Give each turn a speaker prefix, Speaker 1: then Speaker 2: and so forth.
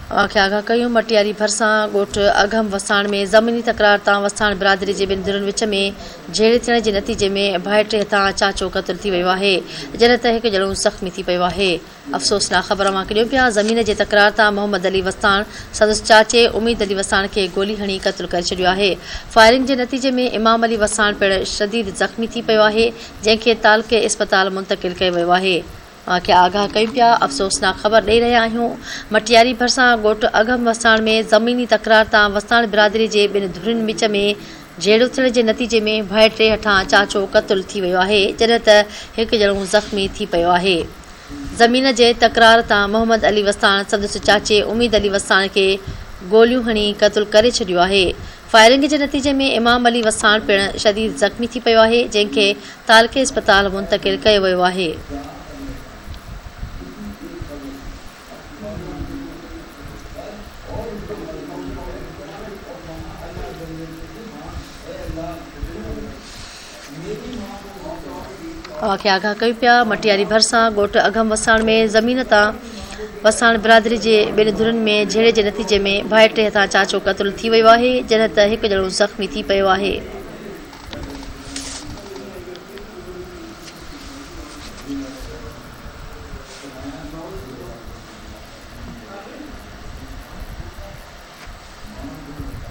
Speaker 1: اوهان کي آگاهه ڪيون، مٽياري ڀرسان ڳوٺ اگهم وساڻ ۾ زميني تڪرار تان وساڻ برادري جي ٻن ڌرين وچ ۾ جهيڙي ٿيڻ جي نتيجي ۾ ڀائٽي هٿان چاچو قتل ٿي ويو آهي، جڏهن ته هڪ ڄڻو زخمي ٿي پيو آهي. افسوسناڪ خبر اوهان کي ڏيون پيا، زمين جي تڪرار تان محمد علي وساڻ سندس چاچي اميد علي وساڻ کي گولي هڻي قتل ڪري ڇڏيو آهي. فائرنگ جي نتيجي ۾ امام علي وساڻ پڻ شديد زخمي ٿي پيو آهي، جنهن کي تعلقي اسپتال منتقل ڪيو ويو آهي. اوهان کي آگاهه ڪيون پيا، افسوسناڪ خبر ڏئي رهيا آهيون، مٽياري ڀرسان ڳوٺ اگهم وساڻ ۾ زميني تڪرار تان وساڻ برادري جي ٻن ڌرين وچ ۾ جهيڙو ٿيڻ جي نتيجي ۾ ڀائٽي هٿان چاچو قتل ٿي ويو آهي، جڏهن ته هڪ ڄڻو زخمي ٿي پيو آهي. زمين جي تڪرار تان محمد علي وساڻ سندس چاچي اميد علي وساڻ کي گوليون هڻي قتل ڪري ڇڏيو آهي. فائرنگ جي نتيجي ۾ امام علي وساڻ پڻ شديد زخمي ٿي پيو آهي، جنهن کي تعلقي اسپتال منتقل ڪيو ويو آهي. اوهان کي آگاهه ڪيون پيا مٽياري ڀرسان ڳوٺ اگهم وساڻ ۾ زمين تان وساڻ برادري جي ٻن ڌرين ۾ جهيڙي جي نتيجي ۾ ڀائٽي هٿان چاچو قتل ٿي ويو آهي جڏهن ته هڪ ڄڻو زخمي ٿي پيو آهي.